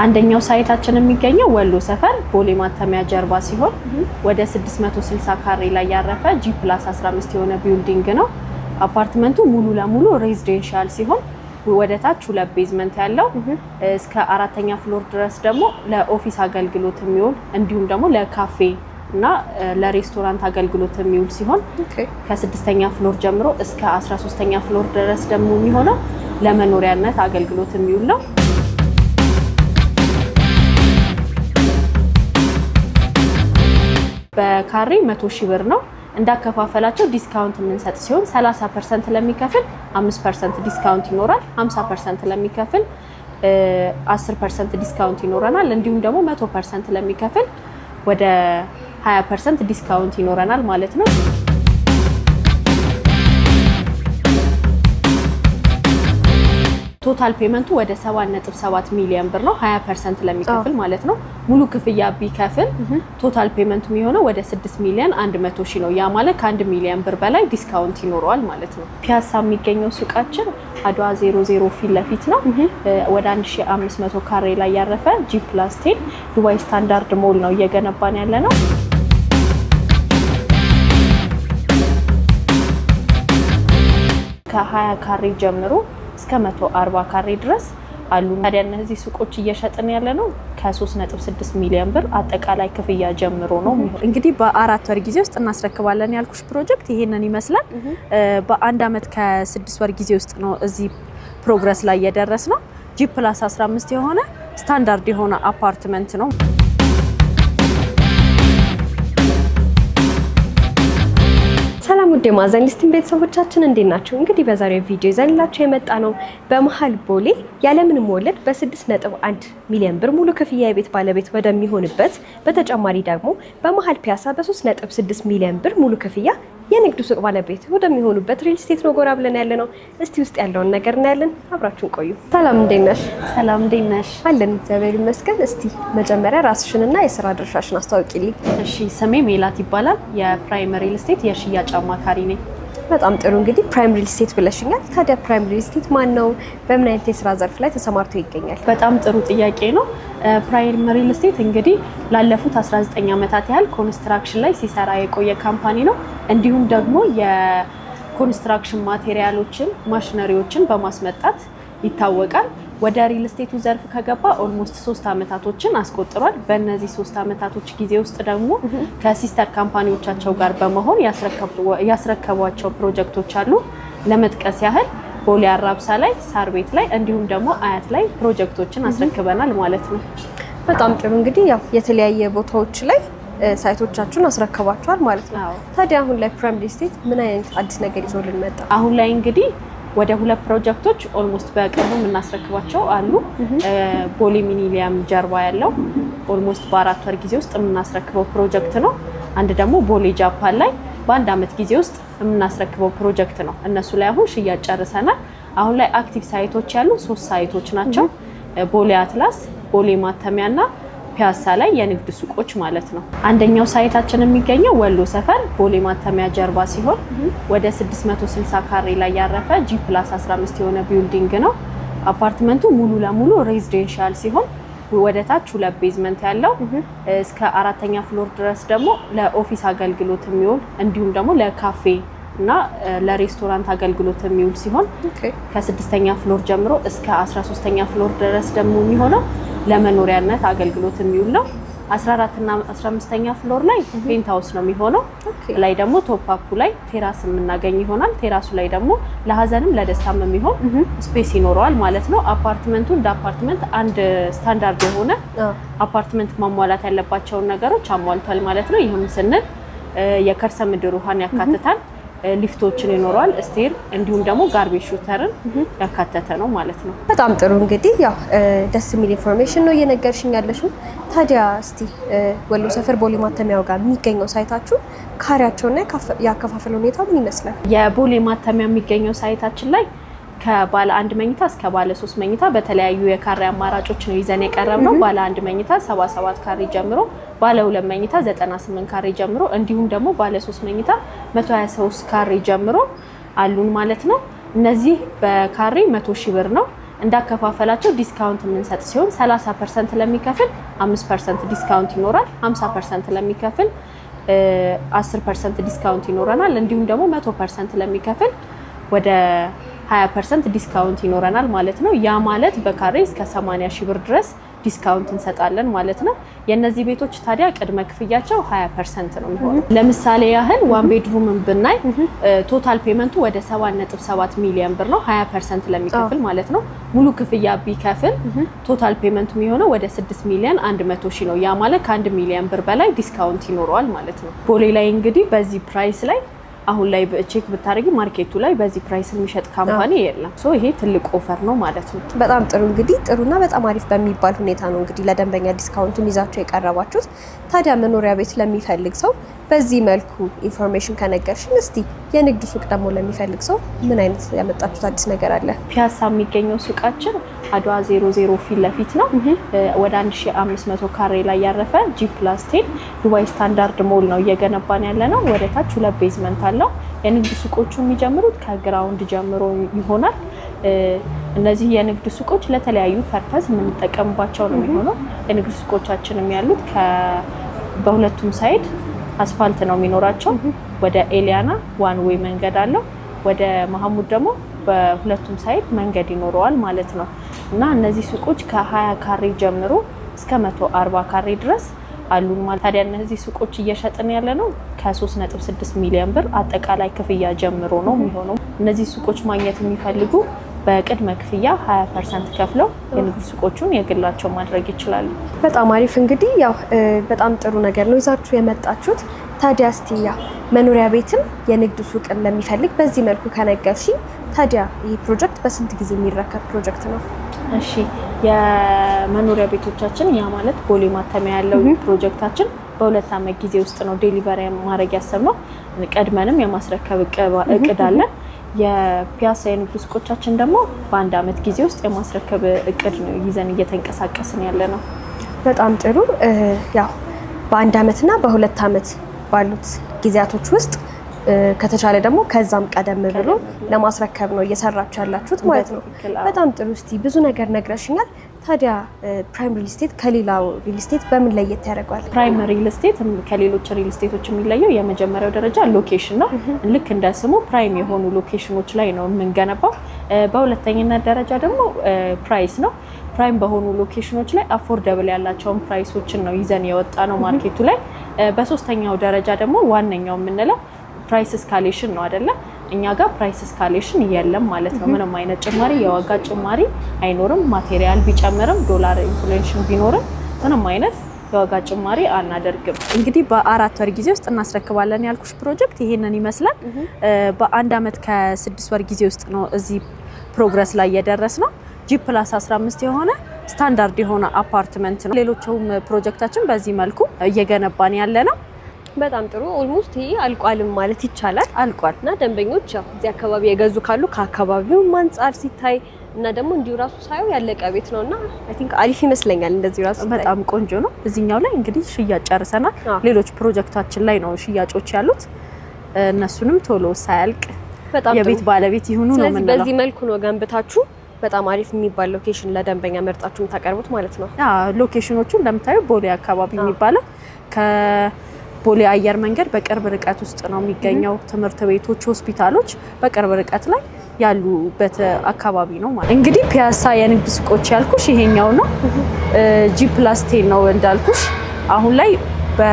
አንደኛው site ኣችን የሚገኘው ወሎ ሰፈር ቦሌ ማተሚያ ጀርባ ሲሆን ወደ 660 ካሬ ላይ ያረፈ G+15 የሆነ building ነው። አፓርትመንቱ ሙሉ ለሙሉ residential ሲሆን ወደ ታች ሁለት basement ያለው እስከ አራተኛ floor ድረስ ደግሞ ለ office አገልግሎት የሚውል እንዲሁም ደግሞ ለካፌ እና ለሬስቶራንት አገልግሎት የሚውል ሲሆን ከስድስተኛ floor ጀምሮ እስከ 13ኛ floor ድረስ ደግሞ የሚሆነው ለመኖሪያነት አገልግሎት የሚውል ነው። በካሬ 100,000 ብር ነው። እንዳከፋፈላቸው discount የምንሰጥ ሲሆን 30% ለሚከፍል 5% discount ይኖራል። 50% ለሚከፍል 10% discount ይኖረናል። እንዲሁም ደግሞ 100% ለሚከፍል ወደ 20% discount ይኖረናል ማለት ነው። Total payment ኡ ወደ 7.7 ሚሊዮን ብር ነው። 20% ለሚከፍል ማለት ነው። ሙሉ ክፍያ ቢከፍል total payment ኡ የሚሆነው ወደ 6 ሚሊዮን 100 ሺህ ነው። ያ ማለት ከ1 ሚሊዮን ብር በላይ discount ይኖረዋል ማለት ነው። ፒያሳ የሚገኘው ሱቃችን አድዋ 00 ፊት ለፊት ነው። ወደ 1500 ካሬ ላይ ያረፈ G+10 ዱባይ standard mall ነው እየገነባን ያለ ነው። ከ20 ካሬ ጀምሮ እስከ 140 ካሬ ድረስ አሉ። ታዲያ እነዚህ ሱቆች እየሸጥን ያለ ነው ከ3.6 ሚሊዮን ብር አጠቃላይ ክፍያ ጀምሮ ነው። እንግዲህ በ4 ወር ጊዜ ውስጥ እናስረክባለን ያልኩሽ ፕሮጀክት ይሄንን ይመስላል። በአንድ አመት ከ6 ወር ጊዜ ውስጥ ነው እዚህ progress ላይ የደረስነው። G+15 የሆነ ስታንዳርድ የሆነ አፓርትመንት ነው። ሰላም ውድ የማዕዘን ሊስቲንግ ቤተሰቦቻችን፣ እንዴት ናቸው? እንግዲህ በዛሬው ቪዲዮ ይዘንላችሁ የመጣነው በመሀል ቦሌ ያለምንም ወለድ በ6.1 ሚሊዮን ብር ሙሉ ክፍያ የቤት ባለቤት ወደሚሆንበት፣ በተጨማሪ ደግሞ በመሀል ፒያሳ በ3.6 ሚሊዮን ብር ሙሉ ክፍያ የንግድ ሱቅ ባለቤት ወደሚሆኑበት ሪል ስቴት ነው ጎራ ብለን ያለነው። እስቲ ውስጥ ያለውን ነገር እናያለን። አብራችሁን ቆዩ። ሰላም፣ እንዴት ነሽ? ሰላም፣ እንዴት ነሽ? አለን፣ እግዚአብሔር ይመስገን። እስቲ መጀመሪያ ራስሽንና የስራ ድርሻሽን አስተዋውቂልኝ። እሺ፣ ስሜ ሜላት ይባላል። የፕራይም ሪል ስቴት የሽያጭ አማካሪ ነኝ። በጣም ጥሩ። እንግዲህ ፕራይም ሪል ስቴት ብለሽኛል። ታዲያ ፕራይም ሪል ስቴት ማን ነው? በምን አይነት የስራ ዘርፍ ላይ ተሰማርቶ ይገኛል? በጣም ጥሩ ጥያቄ ነው። ፕራይም ሪል ስቴት እንግዲህ ላለፉት 19 ዓመታት ያህል construction ላይ ሲሰራ የቆየ company ነው። እንዲሁም ደግሞ የ construction material ኦችን፣ ማሽነሪዎችን በማስመጣት ይታወቃል። ወደ ሪል ስቴቱ ዘርፍ ከገባ almost 3 ዓመታቶችን አስቆጥሯል። በእነዚህ 3 ዓመታቶች ጊዜ ውስጥ ደግሞ ከ sister company ዎቻቸው ጋር በመሆን ያስረከቧቸው ፕሮጀክቶች አሉ። ለመጥቀስ ያህል ቦሌ አራብሳ ላይ፣ ሳር ቤት ላይ እንዲሁም ደግሞ አያት ላይ ፕሮጀክቶችን አስረክበናል ማለት ነው። በጣም ጥሩ። እንግዲህ ያው የተለያየ ቦታዎች ላይ site ኦቻችሁን አስረክባችኋል ማለት ነው። ታዲያ አሁን ላይ ፕራይም ሪል ስቴት ምን አይነት አዲስ ነገር ይዞልን መጣ? አሁን ላይ እንግዲህ ወደ ሁለት ፕሮጀክቶች almost በቅርቡ የምናስረክባቸው አሉ። ቦሌ ሚሊኒየም ጀርባ ያለው almost በ4 ወር ጊዜ ውስጥ የምናስረክበው ፕሮጀክት ነው። አንድ ደግሞ ቦሌ ጃፓን ላይ በአንድ አመት ጊዜ ውስጥ የምናስረክበው ፕሮጀክት ነው። እነሱ ላይ አሁን ሽያጭ ጨርሰናል። አሁን ላይ active site ኦች ያሉ ሶስት site ኦች ናቸው። ቦሌ አትላስ፣ ቦሌ ማተሚያና ፒያሳ ላይ የንግድ ሱቆች ማለት ነው። አንደኛው site ኣችን የሚገኘው ወሎ ሰፈር ቦሌ ማተሚያ ጀርባ ሲሆን ወደ 660 ካሬ ላይ ያረፈ G+15 የሆነ building ነው። አፓርትመንቱ ሙሉ ለሙሉ residential ሲሆን ወደ ታች ሁለት basement ያለው እስከ አራተኛ floor ድረስ ደግሞ ለ office አገልግሎት የሚውል እንዲሁም ደግሞ ለካፌ እና ለሬስቶራንት አገልግሎት የሚውል ሲሆን ከስድስተኛ floor ጀምሮ እስከ 13ኛ floor ድረስ ደግሞ የሚሆነው ለመኖሪያነት አገልግሎት የሚውል ነው። 14 እና 15ኛ floor ላይ penthouse ነው የሚሆነው። ላይ ደግሞ top up ኡ ላይ terrace የምናገኝ ይሆናል። Terrace ኡ ላይ ደግሞ ለሀዘንም ለደስታም የሚሆን space ይኖረዋል ማለት ነው። አፓርትመንቱ እንደ አፓርትመንት አንድ ስታንዳርድ የሆነ አፓርትመንት ማሟላት ያለባቸውን ነገሮች አሟልቷል ማለት ነው። ይህም ስንል የከርሰ ምድር ውሃን ያካትታል፣ ሊፍቶችን ይኖረዋል፣ stair እንዲሁም ደግሞ garbage shooter ን ያካተተ ነው ማለት ነው። በጣም ጥሩ። እንግዲህ ያው ደስ የሚል information ነው እየነገርሽኝ ያለሽው። ታዲያ እስቲ ወሎ ሰፈር ቦሌ ማተሚያው ጋር የሚገኘው site ኣችሁ ካሬያቸውና ያከፋፈል ሁኔታ ምን ይመስላል? የቦሌ ማተሚያ የሚገኘው site ኣችን ላይ ከባለ አንድ መኝታ እስከ ባለ ሶስት መኝታ በተለያዩ የካሬ አማራጮች ነው ይዘን የቀረብነው። ባለ አንድ መኝታ 77 ካሬ ጀምሮ፣ ባለ ሁለት መኝታ 98 ካሬ ጀምሮ እንዲሁም ደግሞ ባለ ሶስት መኝታ 123 ካሬ ጀምሮ አሉን ማለት ነው። እነዚህ በካሬ 100 ሺህ ብር ነው። እንዳከፋፈላቸው discount የምንሰጥ ሲሆን 30% ለሚከፍል 5% discount ይኖራል። 50% ለሚከፍል 10% discount ይኖረናል። እንዲሁም ደግሞ 100% ለሚከፍል ወደ 20% discount ይኖረናል ማለት ነው። ያ ማለት በካሬ እስከ 80 ሺህ ብር ድረስ discount እንሰጣለን ማለት ነው። የእነዚህ ቤቶች ታዲያ ቅድመ ክፍያቸው 20% ነው የሚሆነው። ለምሳሌ ያህል one bedroom ን ብናይ total payment ኡ ወደ 7.7 ሚሊዮን ብር ነው፣ 20% ለሚከፍል ማለት ነው። ሙሉ ክፍያ ቢከፍል total payment ኡ የሚሆነው ወደ 6 ሚሊዮን 100 ሺህ ነው። ያ ማለት ከ1 ሚሊዮን ብር በላይ discount ይኖረዋል ማለት ነው። ቦሌ ላይ እንግዲህ በዚህ price ላይ አሁን ላይ check ብታደርጊ market ኡ ላይ በዚህ price የሚሸጥ company የለም። So ይሄ ትልቅ offer ነው ማለት ነው። በጣም ጥሩ፣ እንግዲህ ጥሩና በጣም አሪፍ በሚባል ሁኔታ ነው እንግዲህ ለደንበኛ discount ኡን ይዛችሁ የቀረባችሁት። ታዲያ መኖሪያ ቤት ለሚፈልግ ሰው በዚህ መልኩ information ከነገርሽን፣ እስቲ የንግድ ሱቅ ደግሞ ለሚፈልግ ሰው ምን አይነት ያመጣችሁት አዲስ ነገር አለ? ፒያሳ የሚገኘው ሱቃችን አድዋ 00 ፊት ለፊት ነው። ወደ 1500 ካሬ ላይ ያረፈ G+10 ዱባይ standard mall ነው እየገነባን ያለ ነው። ወደ ታች ሁለት basement አለው። የንግድ ሱቆቹ የሚጀምሩት ከ ground ጀምሮ ይሆናል። እነዚህ የንግድ ሱቆች ለተለያዩ purpose የምንጠቀምባቸው ነው የሚሆነው። የንግድ ሱቆቻችንም ያሉት በሁለቱም side አስፋልት ነው የሚኖራቸው። ወደ ኤሊያና one way መንገድ አለው። ወደ መሀሙድ ደግሞ በሁለቱም side መንገድ ይኖረዋል ማለት ነው። እና እነዚህ ሱቆች ከ20 ካሬ ጀምሮ እስከ 140 ካሬ ድረስ አሉን ማለት። ታዲያ እነዚህ ሱቆች እየሸጥን ያለ ነው ከ3.6 ሚሊዮን ብር አጠቃላይ ክፍያ ጀምሮ ነው የሚሆነው። እነዚህ ሱቆች ማግኘት የሚፈልጉ በቅድመ ክፍያ 20% ከፍለው የንግድ ሱቆቹን የግላቸው ማድረግ ይችላሉ። በጣም አሪፍ፣ እንግዲህ ያው በጣም ጥሩ ነገር ነው ይዛችሁ የመጣችሁት። ታዲያ እስቲ ያው መኖሪያ ቤትም የንግድ ሱቅን ለሚፈልግ በዚህ መልኩ ከነገርሽኝ፣ ታዲያ ይህ ፕሮጀክት በስንት ጊዜ የሚረከብ ፕሮጀክት ነው? እሺ፣ የመኖሪያ ቤቶቻችን፣ ያ ማለት ቦሌ ማተሚያ ያለው ፕሮጀክታችን፣ በ2 ዓመት ጊዜ ውስጥ ነው delivery ማድረግ ያሰብነው። ቀድመንም የማስረከብ እቅድ አለን። የፒያሳ የንግድ ሱቆቻችን ደግሞ በ1 ዓመት ጊዜ ውስጥ የማስረከብ እቅድ ነው ይዘን እየተንቀሳቀስን ያለ ነው። በጣም ጥሩ። ያው በ1 ዓመትና በ2 ዓመት ባሉት ጊዜያቶች ውስጥ፣ ከተቻለ ደግሞ ከዛም ቀደም ብሎ ለማስረከብ ነው እየሰራችሁ ያላችሁት ማለት ነው። በትክክል፣ አዎ። በጣም ጥሩ። እስቲ ብዙ ነገር ነግረሽኛል። ታዲያ ፕራይም ሪል ስቴት ከሌላው ሪል ስቴት በምን ለየት ያደርገዋል? ፕራይም ሪል ስቴት ከሌሎች ሪል ስቴቶች የሚለየው የመጀመሪያው ደረጃ location ነው። ልክ እንደ ስሙ prime የሆኑ location ኖች ላይ ነው የምንገነባው። በሁለተኝነት ደረጃ ደግሞ price ነው። Prime በሆኑ location ኖች ላይ affordable ያላቸውን price ኦችን ነው ይዘን የወጣ ነው market ኡ ላይ። በሶስተኛው ደረጃ ደግሞ ዋነኛው የምንለው price escalation ነው አይደለ? እኛ ጋር price escalation የለም ማለት ነው። ምንም አይነት ጭማሪ፣ የዋጋ ጭማሪ አይኖርም። Material ቢጨምርም፣ ዶላር inflation ቢኖርም ምንም አይነት የዋጋ ጭማሪ አናደርግም። እንግዲህ በ4 ወር ጊዜ ውስጥ እናስረክባለን ያልኩሽ ፕሮጀክት ይሄንን ይመስላል። በ1 አመት ከ6 ወር ጊዜ ውስጥ ነው እዚህ progress ላይ የደረስነው። G+15 የሆነ ስታንዳርድ የሆነ አፓርትመንት ነው። ሌሎቹም ፕሮጀክታችን በዚህ መልኩ እየገነባን ያለ ነው። በጣም ጥሩ። Almost ይሄ አልቋልም ማለት ይቻላል። አልቋል። እና ደንበኞች ያው እዚህ አካባቢ የገዙ ካሉ ከአካባቢውም አንጻር ሲታይ እና ደግሞ እንዲሁ ራሱ ሳየው ያለቀ ቤት ነው እና I think አሪፍ ይመስለኛል እንደዚህ ራሱ ሲታይ። በጣም ቆንጆ ነው። እዚህኛው ላይ እንግዲህ ሽያጭ ጨርሰናል። ሌሎች ፕሮጀክታችን ላይ ነው ሽያጮች ያሉት። እነሱንም ቶሎ ሳያልቅ በጣም የቤት ጥሩ። ባለቤት ይሁኑ ነው ስለዚህ የምንለው። በዚህ መልኩ ነው ገንብታችሁ በጣም አሪፍ የሚባል location ለደንበኛ መርጣችሁ የምታቀርቡት ማለት ነው። Location ኖቹ እንደምታዩ ቦሌ አካባቢ የሚባለው ከቦሌ አየር መንገድ በቅርብ ርቀት ውስጥ ነው የሚገኘው። ትምህርት ቤቶች፣ ሆስፒታሎች በቅርብ ርቀት ላይ ያሉበት አካባቢ ነው ማለት። እንግዲህ ፒያሳ የንግድ ሱቆች ያልኩሽ ይሄኛው ነው። G+10 ነው እንዳልኩሽ። አሁን ላይ በ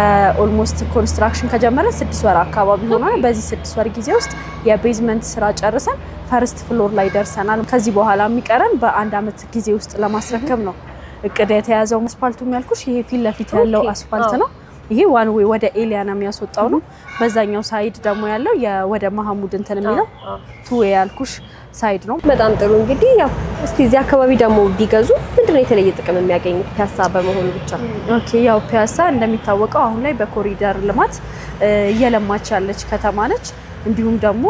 almost construction ከጀመረ 6 ወር አካባቢ ሆኗል። በዚህ 6 ወር ጊዜ ውስጥ የ basement ስራ ጨርሰን first floor ላይ ደርሰናል። ከዚህ በኋላ የሚቀረን በ1 አመት ጊዜ ውስጥ ለማስረከብ ነው እቅድ የተያዘው። አስፋልቱ ያልኩሽ ይሄ ፊት ለፊት ያለው አስፋልት ነው። ይሄ one way ወደ ኤሊያና የሚያስወጣው ነው። በዛኛው side ደግሞ ያለው ወደ መሀሙድ እንትን የሚለው two way ያልኩሽ side ነው። በጣም ጥሩ። እንግዲህ ያው እስቲ እዚህ አካባቢ ደግሞ ቢገዙ ምንድነው የተለየ ጥቅም የሚያገኙት ፒያሳ በመሆኑ ብቻ? Okay፣ ያው ፒያሳ እንደሚታወቀው አሁን ላይ በኮሪደር ልማት እየለማች ያለች ከተማ ነች። እንዲሁም ደግሞ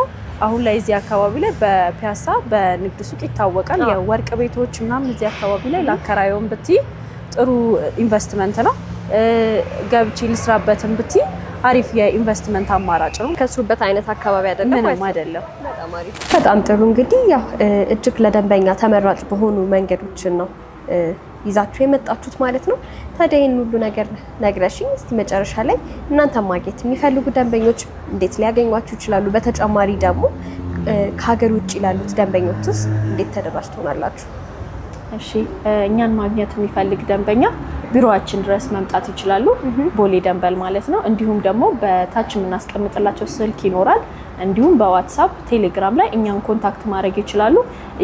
አሁን ላይ እዚህ አካባቢ ላይ በፒያሳ በንግድ ሱቅ ይታወቃል። የወርቅ ቤቶች ምናምን እዚህ አካባቢ ላይ ላከራየውን ብትይ ጥሩ ኢንቨስትመንት ነው። ገብቼ ልስራበትም ብትይ አሪፍ የኢንቨስትመንት አማራጭ ነው። ከስሩበት አይነት አካባቢ አይደለም፣ ምንም አይደለም። በጣም ጥሩ። እንግዲህ ያው እጅግ ለደንበኛ ተመራጭ በሆኑ መንገዶችን ነው ይዛችሁ የመጣችሁት ማለት ነው። ታዲያ ይህን ሁሉ ነገር ነግረሽኝ እስቲ መጨረሻ ላይ እናንተ ማግኘት የሚፈልጉ ደንበኞች እንዴት ሊያገኟችሁ ይችላሉ? በተጨማሪ ደግሞ ከሀገር ውጭ ላሉት ደንበኞችስ እንዴት ተደራሽ ትሆናላችሁ? እሺ፣ እኛን ማግኘት የሚፈልግ ደንበኛ ቢሮአችን ድረስ መምጣት ይችላሉ፣ ቦሌ ደንበል ማለት ነው። እንዲሁም ደግሞ በታች የምናስቀምጥላቸው ስልክ ይኖራል። እንዲሁም በዋትሳፕ ቴሌግራም ላይ እኛን contact ማድረግ ይችላሉ።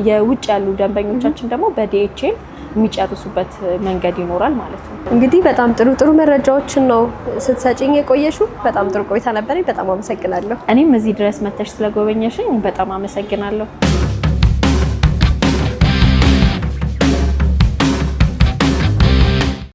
የውጭ ያሉ ደንበኞቻችን ደግሞ በ DHL የሚጨርሱበት መንገድ ይኖራል ማለት ነው። እንግዲህ በጣም ጥሩ ጥሩ መረጃዎችን ነው ስትሰጪኝ የቆየሽው። በጣም ጥሩ ቆይታ ነበረኝ። በጣም አመሰግናለሁ። እኔም እዚህ ድረስ መተሽ ስለጎበኘሽኝ በጣም አመሰግናለሁ።